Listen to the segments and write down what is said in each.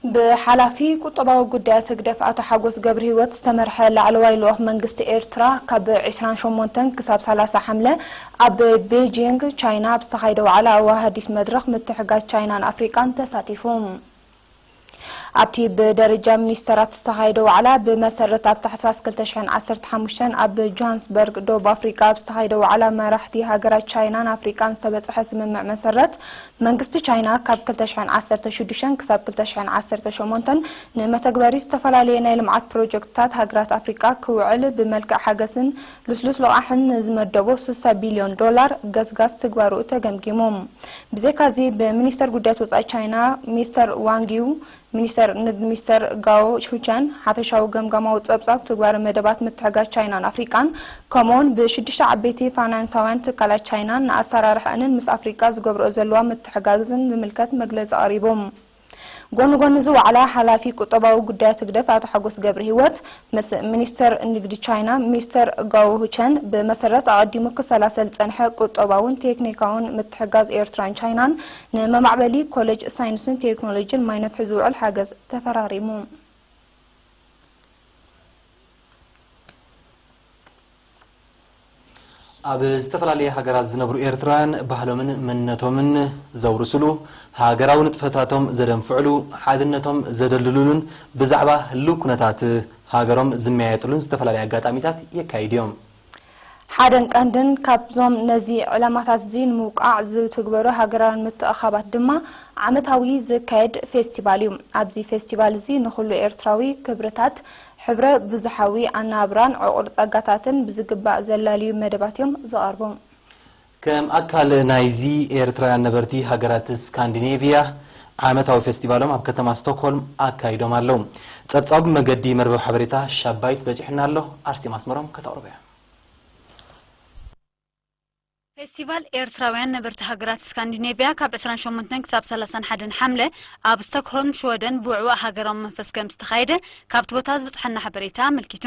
ብሓላፊ ቁጠባዊ ጉዳያት ህግደፍ ኣቶ ሓጎስ ገብረሂወት ዝተመርሐ ላዕለዋይ ልኡኽ መንግስቲ ኤርትራ ካብ ዕስራን ሸሞንተን ክሳብ ሰላሳ ሓምለ ኣብ ቤጂንግ ቻይና ኣብ ዝተኻየደ ዋዕላ ኣዋሃዲስ መድረኽ ምትሕጋዝ ቻይናን ኣፍሪቃን ተሳቲፉ። ኣብቲ ብደረጃ ሚኒስተራት ዝተኻየደ ዋዕላ፣ ብመሰረት ኣብ ታሕሳስ ክልተ ሽሕን ዓሰርተ ሓሙሽተን ኣብ ጆሃንስበርግ ደቡብ ኣፍሪቃ ኣብ ዝተኻየደ ዋዕላ መራሕቲ ሃገራት ቻይናን ኣፍሪቃን ዝተበጽሐ ስምምዕ መሰረት፣ መንግስቲ ቻይና ካብ ክልተ ሽሕን ዓሰርተ ሽዱሽተን ክሳብ ክልተ ሽሕን ዓሰርተ ሸሞንተን ንመተግበሪ ዝተፈላለዩ ናይ ልምዓት ፕሮጀክትታት ሃገራት ኣፍሪቃ ክውዕል ብመልክዕ ሓገዝን ልስሉስ ልቓሕን ንዝመደቦ ስሳ ቢልዮን ዶላር ገስጋስ ትግባርኡ ተገምጊሙ። ብዘይካዚ፣ ብሚኒስተር ጉዳያት ወጻኢ ቻይና ሚስተር ዋንግ ዩ፣ ሚኒስተር ንግዲ ሚስተር ጋዎ ሹቸን ሓፈሻዊ ገምጋማዊ ጸብጻብ ትግባረ መደባት ምትሕጋዝ ቻይናን ኣፍሪቃን፣ ከምኡውን ብሽዱሽተ ዓበይቲ ፋይናንሳውያን ትካላት ቻይናን ንኣሰራርሐአንን ምስ ኣፍሪቃ ዝገብርኦ ዘለዋ ምትሕጋዝን ዝምልከት መግለጺ ኣቕሪቦም። ጎኒ ጎኒ እዚ ዋዕላ፣ ሓላፊ ቁጠባዊ ጉዳያት ህግደፍ ኣቶ ሓጎስ ገብረሂወት ምስ ሚኒስተር ንግዲ ቻይና ሚስተር ጋዎ ሁቸን ብመሰረት ኣቐዲሙ ክሰላሰል ዝጸንሐ ቁጠባውን ቴክኒካውን ምትሕጋዝ ኤርትራን ቻይናን ንመማዕበሊ ኮሌጅ ሳይንስን ቴክኖሎጂን ማይነፍሒ ዝውዕል ሓገዝ ተፈራሪሙ። ኣብ ዝተፈላለያ ሃገራት ዝነብሩ ኤርትራውያን ባህሎምን መንነቶምን ዘውርስሉ፣ ሃገራዊ ንጥፈታቶም ዘደንፍዕሉ፣ ሓድነቶም ዘደልድሉሉን ብዛዕባ ህልው ኩነታት ሃገሮም ዝመያየጥሉን ዝተፈላለያ ኣጋጣሚታት የካይዱ እዮም። ሓደን ቀንድን ካብዞም ነዚ ዕላማታት እዚ ንምውቃዕ ዝትግበሩ ሃገራውያን ምትእኻባት ድማ ዓመታዊ ዝካየድ ፌስቲቫል እዩ። ኣብዚ ፌስቲቫል እዚ ንኹሉ ኤርትራዊ ክብርታት፣ ሕብረ ብዙሓዊ ኣነባብራን ዕቑር ጸጋታትን ብዝግባእ ዘላልዩ መደባት እዮም ዝቐርቡ። ከም ኣካል ናይዚ፣ ኤርትራውያን ነበርቲ ሃገራት ስካንዲኔቭያ ዓመታዊ ፌስቲቫሎም ኣብ ከተማ ስቶክሆልም ኣካይዶም ኣለዉ። ጸብጻቡ ብመገዲ መርበብ ሓበሬታ ሻባይት በጺሑና ኣሎ። ኣርሴማ ኣስመሮም ከተቕርቦ እያ። ፌስቲቫል ኤርትራውያን ነበርቲ ሃገራት ስካንዲኔቭያ ካብ ዕስራን ሸሞንተን ክሳብ ሰላሳን ሓደን ሓምለ ኣብ ስቶክሆልም ሽወደን ብውዕዋዕ ሃገራዊ መንፈስ ከም ዝተኻየደ ካብቲ ቦታ ዝበጽሐና ሓበሬታ ኣመልኪቱ።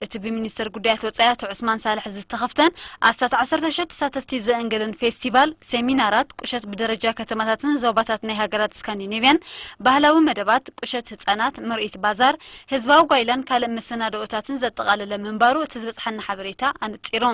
እቲ ብሚኒስተር ጉዳያት ወጻኢ ኣቶ ዑስማን ሳልሕ ዝተኸፍተን ኣስታት ዓሰርተ ሽሕ ተሳተፍቲ ዘእንገደን ፌስቲቫል፣ ሴሚናራት፣ ቁሸት ብደረጃ ከተማታትን ዞባታት ናይ ሃገራት ስካንዲኔቭያን፣ ባህላዊ መደባት፣ ቁሸት ህጻናት፣ ምርኢት ባዛር፣ ህዝባዊ ጓይላን ካልእ መሰናድኦታትን ዘጠቓለለ ምንባሩ እቲ ዝበጽሐና ሓበሬታ ኣነጺሩ።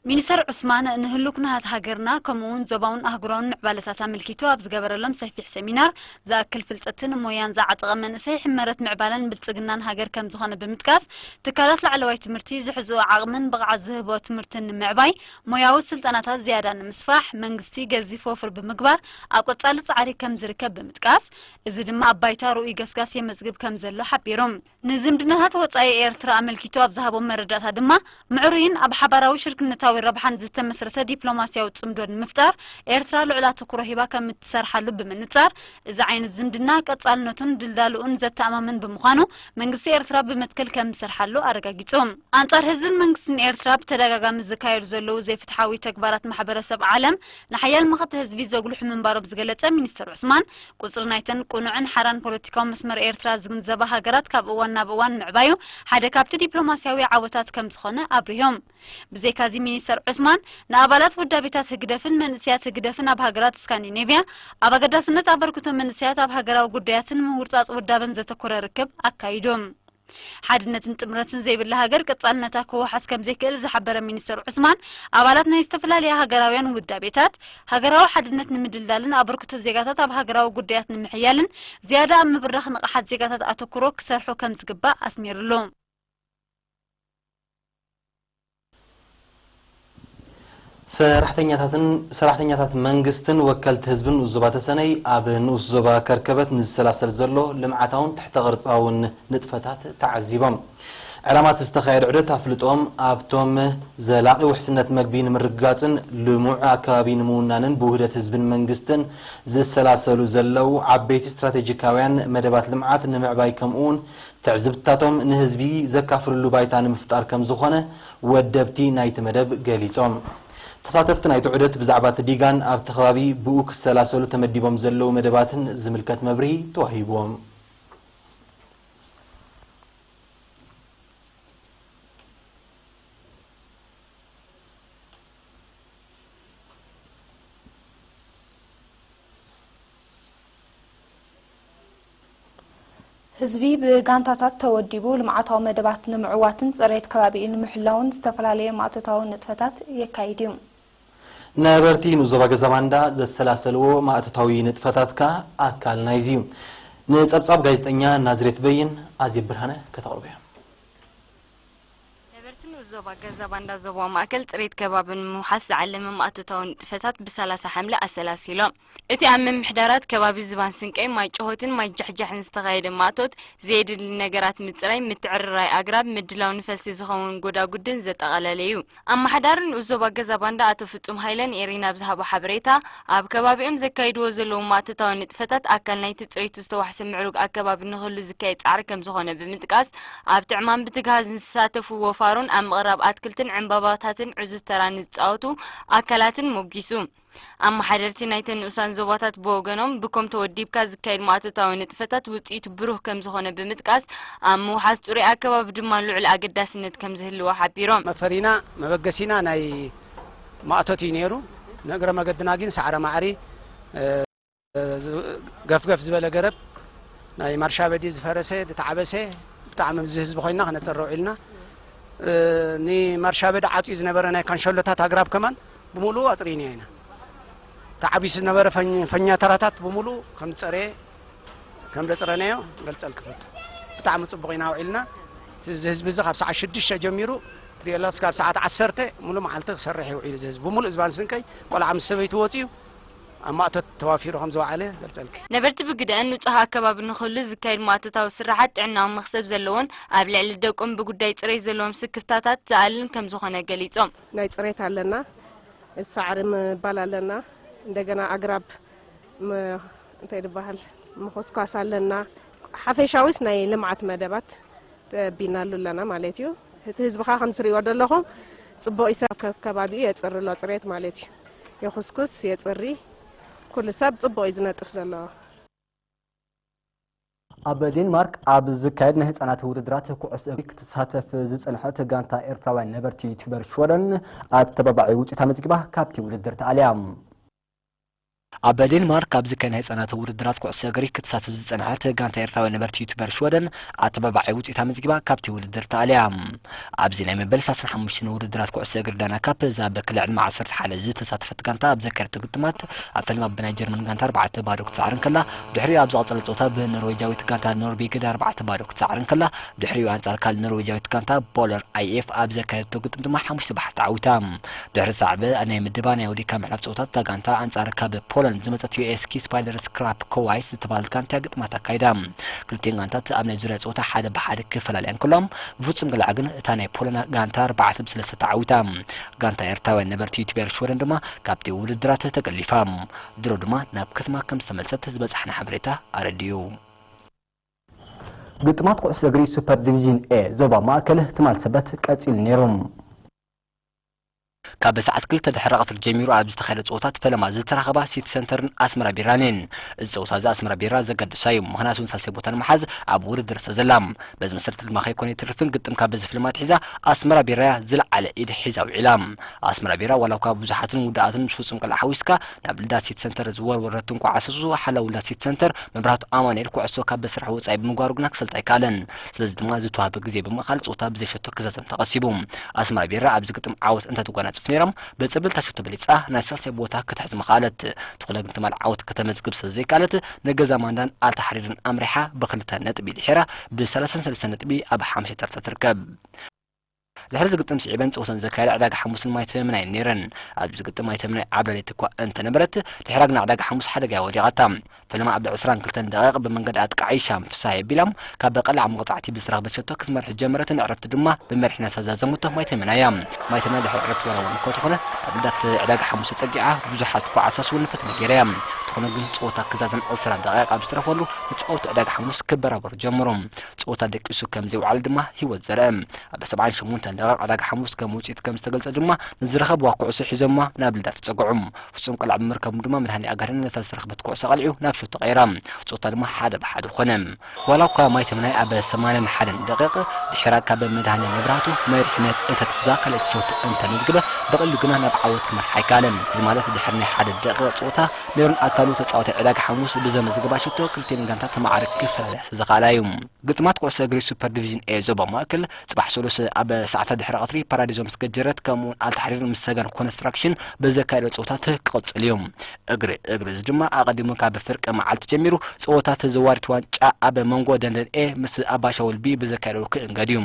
ሚኒስተር ዑስማን፣ ንህሉው ኩነታት ሃገርና ከምኡ'ውን ዞባውን ኣህጉራውን ምዕባለታት ኣመልኪቱ ኣብ ዝገበረሎም ሰፊሕ ሰሚናር፣ ዝኣክል ፍልጠትን ሞያን ዝዓጠቐ መንእሰይ ሕመረት ምዕባለን ብልጽግናን ሃገር ከም ዝኾነ ብምጥቃስ፣ ትካላት ላዕለዋይ ትምህርቲ ዝሕዝኦ ዓቕምን ብቕዓት ዝህቦ ትምህርትን ንምዕባይ፣ ሞያዊ ስልጠናታት ዝያዳ ንምስፋሕ መንግስቲ ገዚፍ ወፍሪ ብምግባር ኣብ ቀጻሊ ጻዕሪ ከም ዝርከብ ብምጥቃስ፣ እዚ ድማ ኣብ ባይታ ርኡይ ገስጋስ የመዝግብ ከም ዘሎ ሓቢሩ። ንዝምድናታት ወጻኢ ኤርትራ ኣመልኪቱ ኣብ ዝሃቦ መረዳእታ ድማ፣ ምዕሩይን ኣብ ሓባራዊ ሽርክነታዊ ረብሓን ዝተመስረተ ዲፕሎማስያዊ ጽምዶ ንምፍጣር ኤርትራ ልዑል ኣተኩሮ ሂባ ከም እትሰርሓሉ ብምንጻር፣ እዚ ዓይነት ዝምድና ቀጻልነቱን ድልዳልኡን ዘተኣማምን ብምዃኑ፣ መንግስቲ ኤርትራ ብመትከል ከም ዝሰርሓሉ ኣረጋጊጹ። ኣንጻር ህዝብን መንግስትን ኤርትራ ብተደጋጋሚ ዝካየዱ ዘለዉ ዘይፍትሓዊ ተግባራት ማሕበረሰብ ዓለም ንሓያል መኸተ ህዝቢ ዘጉልሑ ምንባሮም ዝገለጸ ሚኒስተር ዑስማን፣ ቁጽሪ ናይተን ቅኑዕን ሓራን ፖለቲካዊ መስመር ኤርትራ ዝግንዘባ ሃገራት ካብ እዋን ናብ እዋን ምዕባዩ ሓደ ካብቲ ዲፕሎማስያዊ ዓወታት ከም ዝኾነ ኣብሪሆም። ብዘይካዚ ሚኒስተር ዑስማን፣ ንኣባላት ውዳቤታት ህግደፍን መንእሰያት ህግደፍን ኣብ ሃገራት ስካንዲኔቭያ ኣብ ኣገዳስነት ኣበርክቶ መንእሰያት ኣብ ሃገራዊ ጉዳያትን ምውርጻጽ ውዳበን ዘተኮረ ርክብ ኣካይዶም። ሓድነትን ጥምረትን ዘይብላ ሃገር ቀጻልነታ ክወሓስ ከም ዘይክእል ዝሓበረ ሚኒስተር ዑስማን፣ ኣባላት ናይ ዝተፈላለያ ሃገራውያን ውዳቤታት፣ ሃገራዊ ሓድነት ንምድልዳልን ኣበርክቶ ዜጋታት ኣብ ሃገራዊ ጉዳያት ንምሕያልን ዝያዳ ኣብ ምብራኽ ንቕሓት ዜጋታት ኣተኩሮ ክሰርሑ ከም ዝግባእ ኣስሚርሉ። ሰራሕተኛታትን ሰራሕተኛታት መንግስትን ወከልቲ ህዝብን ንኡስ ዞባ ተሰነይ ኣብ ንኡስ ዞባ ከርከበት ንዝሰላሰል ዘሎ ልምዓታውን ትሕተ ቅርጻውን ንጥፈታት ተዓዚቦም። ዕላማ እቲ ዝተኻየደ ዑደት ኣፍልጦም ኣብቶም ዘላቒ ውሕስነት መግቢ ንምርግጋጽን ልሙዕ ኣከባቢ ንምውናንን ብውህደት ህዝብን መንግስትን ዝሰላሰሉ ዘለዉ ዓበይቲ ስትራቴጂካውያን መደባት ልምዓት ንምዕባይ ከምኡውን ትዕዝብትታቶም ንህዝቢ ዘካፍልሉ ባይታ ንምፍጣር ከም ዝኾነ ወደብቲ ናይቲ መደብ ገሊጾም። ተሳተፍቲ ናይቲ ዑደት ብዛዕባ እቲ ዲጋን ኣብቲ ከባቢ ብኡ ክሰላሰሉ ተመዲቦም ዘለዉ መደባትን ዝምልከት መብርሂ ተዋሂብዎም። ህዝቢ ብጋንታታት ተወዲቡ ልምዓታዊ መደባት ንምዕዋትን ጽሬት ከባቢኡ ንምሕላውን ዝተፈላለየ ማእቶታዊ ንጥፈታት የካይድ እዩ። ነበርቲ ንኡስ ዞባ ገዛ ባንዳ ዘሰላሰልዎ ማእቶታዊ ንጥፈታት ከኣ ኣካል ናይዚ እዩ። ንጸብጻብ ጋዜጠኛ ናዝሬት በይን ኣዜብ ብርሃነ ከተቕርቦ እያ። ነበርቲ ንኡስ ዞባ ገዛ ባንዳ ዞባዊ ማእከል ጽሬት ከባቢ ንምውሓስ ዝዓለመ ማእቶታዊ ንጥፈታት ብ30 ሓምለ ኣሰላሲሎም። እቲ ኣብ ምምሕዳራት ከባቢ ዝባን ስንቀይ፣ ማይ ጭሆትን ማይ ጃሕጃሕን ዝተኻየደ ማእቶት፣ ዘየድሊ ነገራት ምጽራይ፣ ምትዕርራይ ኣግራብ፣ ምድላው ንፈልሲ ዝኸውን ጎዳጉድን ዘጠቓለለ እዩ። ኣመሓዳሪ ንኡስ ዞባ ገዛ ባንዳ ኣቶ ፍጹም ሃይለ ንኤሪና ኣብ ዝሃቦ ሓበሬታ፣ ኣብ ከባቢኦም ዘካይድዎ ዘለዉ ማእቶታዊ ንጥፈታት ኣካል ናይቲ ጽሬቱ ዝተዋሕሰ ምዕሩግ ኣከባቢ ንክህሉ ዝካየድ ጻዕሪ ከም ዝኾነ ብምጥቃስ፣ ኣብቲ ዕማም ብትግሃት ንዝሳተፉ ወፋሮን ኣብ ምቕራብ ኣትክልትን ዕምባባታትን ዕዙዝ ተራ ንዝጻወቱ ኣካላትን ሞጊሱ። ኣመሓደርቲ ናይተን ንኡሳን ዞባታት ብወገኖም፣ ብኮም ተወዲብካ ዝካየድ ማእቶታዊ ንጥፈታት ውጽኢቱ ብሩህ ከም ዝኾነ ብምጥቃስ፣ ኣብ ምውሓስ ጽሩይ ኣከባቢ ድማ ልዑል ኣገዳስነት ከም ዝህልዎ ሓቢሮም። መፈሪና መበገሲና ናይ ማእቶት እዩ ነይሩ። ንእግረ መገድና ግን ሳዕረ ማዕሪ፣ እ፣ ገፍገፍ ዝበለ ገረብ፣ ናይ ማርሻ በዲ ዝፈረሰ፣ ዝተዓበሰ፣ ብጣዕሚ ምስ ህዝቢ ኮይንና ክነጸርዮ ውዒልና። እ፣ ንማርሻ በዲ ዓጽዩ ዝነበረ ናይ ካንሸሎታት ኣግራብ ከማን ብምሉኡ ኣጽሪና ኢና። ተዓቢሱ ዝነበረ ፈኝ-፣ ፈኛ ተራታት ብምሉኡ ከም ዝጸረየ፣ ከም ዘጽረናዮ ገልጸልኪ ፈቱ። ብጣዕሚ ጽቡቕ ኢና ውዒልና። እዚ ህዝቢ እዚ ካብ ሰዓት ሽዱሽተ ጀሚሩ ትሪኦ ኣለካ፣ ክሳብ ሰዓት ዓሰርተ ሙሉእ መዓልቲ ክሰርሕ እዩ ውዒሉ። እዚ ህዝቢ ብምሉእ ዝባን ስንቀይ፣ ቆልዓ ምስ ሰበይቱ ወጺኡ ኣብ ማእቶት ተዋፊሩ ከም ዝወዓለ ገልጸልኪ። ነበርቲ ብግደአን፣ ንጹህ ኣከባቢ ንክህሉ ዝካየድ ማእቶታዊ ስራሓት ጥዕናዊ መኽሰብ ዘለዎን ኣብ ልዕሊ ደቆም ብጉዳይ ጽሬት ዘለዎም ስክፍታታት ዝኣልን ከም ዝኾነ ገሊጾም። ናይ ጽሬት ኣለና፣ ሳዕሪ ምባል ኣለና፣ እንደገና ኣግራብ ም-፣ እንታይ ዝበሃል፣ ምኹስኳስ ኣለና። ሓፈሻዊስ ናይ ልምዓት መደባት ተቢናሉ ኣለና ማለት እዩ። እቲ ህዝቢ ኸኣ ከም ትሪእዎ ዘለኹም ጽቡቕ ይሰርሕ፣ ከ-፣ ከባቢኡ የጽሪ ኣሎ፣ ጽሬት ማለት እዩ። የኹስኩስ፣ የጽሪ፣ ኩሉ ሰብ ጽቡቕ እዩ ዝነጥፍ ዘሎ። ኣብ ዴንማርክ ኣብ ዝካየድ ናይ ህጻናት ውድድራት ኩዕሶ እግሪ ክትሳተፍ ዝጸንሐት ጋንታ ኤርትራውያን ነበርቲ ዩቲዩበር ሽወደን ኣተባባዒ ውጽኢት ኣመዝጊባ ካብቲ ውድድር ተኣልያ። ኣብ ዴንማርክ ኣብ ዝካየድ ናይ ህጻናት ውድድራት ኩዕሶ እግሪ ክትሳተፍ ዝጸንሐት ጋንታ ኤርትራውያን ነበርቲ ዩቲዩበር ሽወደን ኣተባባዒ ውጽኢት ኣመዝጊባ ካብቲ ውድድር ተኣልያ። ኣብዚ ናይ መበል ሰላሳን ሓሙሽተን ውድድራት ኩዕሶ እግሪ ዳና ካፕ፣ እዛ ብክልል ዕድመ ዓሰርተ ሓደ ዝተሳተፈት ጋንታ ኣብ ዘካየደቶ ግጥማት፣ ኣብ ፈለማ ብናይ ጀርመን ጋንታ ኣርባዕተ ባዶ ክትሰዓር እንከላ፣ ድሕሪኡ ኣብ ዝቐጸለ ጸወታ ብኖርዌጃዊት ጋንታ ኖርቤ ገዳ ኣርባዕተ ባዶ ክትሰዓር እንከላ፣ ድሕሪኡ ኣንጻር ካልእ ኖርዌጃዊት ጋንታ ፖለር ኣይኤፍ ኣብ ዘካየደቶ ግጥም ድማ ሓሙሽተ ብሓደ ተዓዊታ። ድሕሪ ሳዕቤን ናይ ምድባ ናይ ወዲእካ ምሕላፍ ጸወታ፣ እታ ጋንታ ኣንጻር ካብ ፖላንድ ዝመጸት ዩ ኤስ ኪ ስፓይደርስ ክራፕ ኮዋይስ ዝተባህለት ጋንታ ግጥማት ኣካይዳ። ክልቲኤን ጋንታት ኣብ ናይ ዙርያ ጸወታ ሓደ ብሓደ ክፈላለያ እንከሎ፣ ብፍጹም ገላዕ ግን እታ ናይ ፖላንድ ጋንታ ኣርባዕተ ብሰለስተ ተዓዊታ። ጋንታ ኤርትራውያን ነበርቲ ዩቲዩበር ሽወደን ድማ ካብቲ ውድድራት ተገሊፋ። ድሮ ድማ ናብ ከተማ ከም ዝተመልሰት ዝበጻሕና ሓበሬታ ኣረዲኡ። ግጥማት ኩዕሶ እግሪ ሱፐር ዲቪዥን ኤ ዞባ ማእከል ትማል ሰበት ቀጺሉ ነይሩ። ካብ ሰዓት ክልተ ድሕሪ ቀትሪ ጀሚሩ ኣብ ዝተኻየደ ጸወታት ፈለማ ዝተራኸባ ሲቲ ሰንተርን ኣስመራ ቢራን እየን። እዚ ጸወታ እዚ ኣስመራ ቢራ ዘገድሳ እዩ፣ ምኽንያቱ ንሳልሳይ ቦታ ንምሓዝ ኣብ ውድድር ስለ ዘላ። በዚ መሰረት ድማ ከይኮነ ኣይተርፍን ግጥም ካብ በዚ ፈለማ ኣትሒዛ ኣስመራ ቢራ እያ ዝለዓለ ኢድ ሒዛ ውዒላ። ኣስመራ ቢራ ዋላ እኳ ብዙሓትን ውዱኣትን ምስ ፍጹም ቀልዓ ሓዊስካ ናብ ልዳት ሲቲ ሰንተር ዝወርወረትን ኳዕሰሱ ሓላው ልዳት ሲቲ ሰንተር መብራህቱ ኣማኑኤል ኩዕሶ ካብ መስርሕ ወጻኢ ብምግባሩ ግና ክሰልጥ ኣይከኣለን። ስለዚ ድማ ዝተዋህበ ግዜ ብምእኻል ጸወታ ብዘይ ሸቶ ክዛዘም ተቐሲቡ። ኣስመራ ቢራ ኣብዚ ግጥም ዓወት እንተትጓናጽፍ ነይራ፣ ብጽብልታ ሸቶ በሊጻ ናይ ሳልሳይ ቦታ ክትሕዝ ምኽኣለት። ትኹለ ግን ትማል ዓወት ከተመዝግብ ስለ ዘይከኣለት፣ ንገዛ ማንዳን ኣልታሕሪርን ኣምሪሓ ብኽልተ ነጥቢ ድሒራ ብሰላሳን ሰለስተን ነጥቢ ኣብ ሓሙሻይ ተርታ ትርከብ። ድሕሪ እዚ ግጥም ስዒበን ጸወተን ዘካየዳ ዕዳጋ ሓሙስን ማይ ተምናይን ነይረን። ኣብዚ ግጥም ማይ ተምናይ ዓብላሊት እኳ እንተነበረት፣ ድሕራ ግና ዕዳጋ ሓሙስ ሓደጋ እያ ወዲቓታ። ፈለማ ኣብ ዕስራን ክልተን ደቂቕ ብመንገዲ ኣጥቃዒ ሻም ፍስሃ የቢላም ካብ ቀላዕ መቕጻዕቲ ብዝረኸበት ሸቶ ክትመርሕ ዝጀመረትን ዕረፍቲ ድማ ብመሪሕነት ዘዛዘመቶ ማይ ተምናይ እያ። ማይ ተምናይ ድሕሪ ዕረፍቲ ወራወን እኳ ተኾነ፣ ኣብ ልዳት ዕዳጋ ሓሙስ ተጸጊዓ ብዙሓት ኳዕሳስ እውን ፈተነ ገይራ እያ። ተኾነ ግን ጸወታ ክዛዘም ዕስራ ደቂቕ ኣብ ዝተረፈሉ ተጻወትቲ ዕዳጋ ሓሙስ ክበራበሩ ጀመሩ። ጸወታ ደቂሱ ከም ዘይውዓለ ድማ ህይወት ዘርአ። ኣብ ሰብዓን ሸሞንተን ደቂቕ ዕዳጋ ሓሙስ ከም ውፅኢት ከም ዝተገልጸ ድማ፣ ንዝረኸብዋ ኩዕሶ ሒዞማ ናብ ልዳ ተጸግዑ። ፍጹም ቆልዓ ብምርካቡ ድማ፣ መድሃኒ ኣጋደን ነታ ዝተረኽበት ኩዕሶ ኣቕሊዑ ናብ ሹት ተቐይራ። ጸወታ ድማ ሓደ ብሓደ ኾነ። ዋላ እኳ ማይ ተምናይ ኣብ ሰማንያን ሓደን ደቂቕ ድሒራ ካብ መድሃኒ መብራህቱ መሪሕነት እንተትዛከለች ሹት እንተመዝግበ፣ ብቐሊሉ ግና ናብ ዓወት ክመርሓ ኣይከኣለን። እዚ ማለት ድሕሪ ናይ ሓደ ደቂቕ ጸወታ፣ ሜሮን ኣካሉ ተጻዋታይ ዕዳጋ ሓሙስ ብዘመዝግባ ሹቶ ክልቲኤን ጋንታት ማዕረ ክፈላለያ ስለዝኸኣላ እዩ። ግጥማት ኩዕሶ እግሪ ሱፐር ዲቪዥን ኤ ዞባ ማእከል ጽባሕ ሰሉስ ኣብ ሰዓታት ድሕሪ ቀትሪ ፓራዲዞ ምስ ገጀረት፣ ከምኡውን ኣልታሕሪር ምስ ሰገን ኮንስትራክሽን ብዘካየዶ ጸወታት ክቕጽል እዩ። እግሪ እግሪ እዚ ድማ ኣቐዲሙ ካብ ፍርቂ መዓልቲ ጀሚሩ ጸወታት ዘዋሪት ዋንጫ ኣብ መንጎ ደንደን ኤ ምስ ኣባሻውል ቢ ብዘካየዶ ክእንገድ እዩ።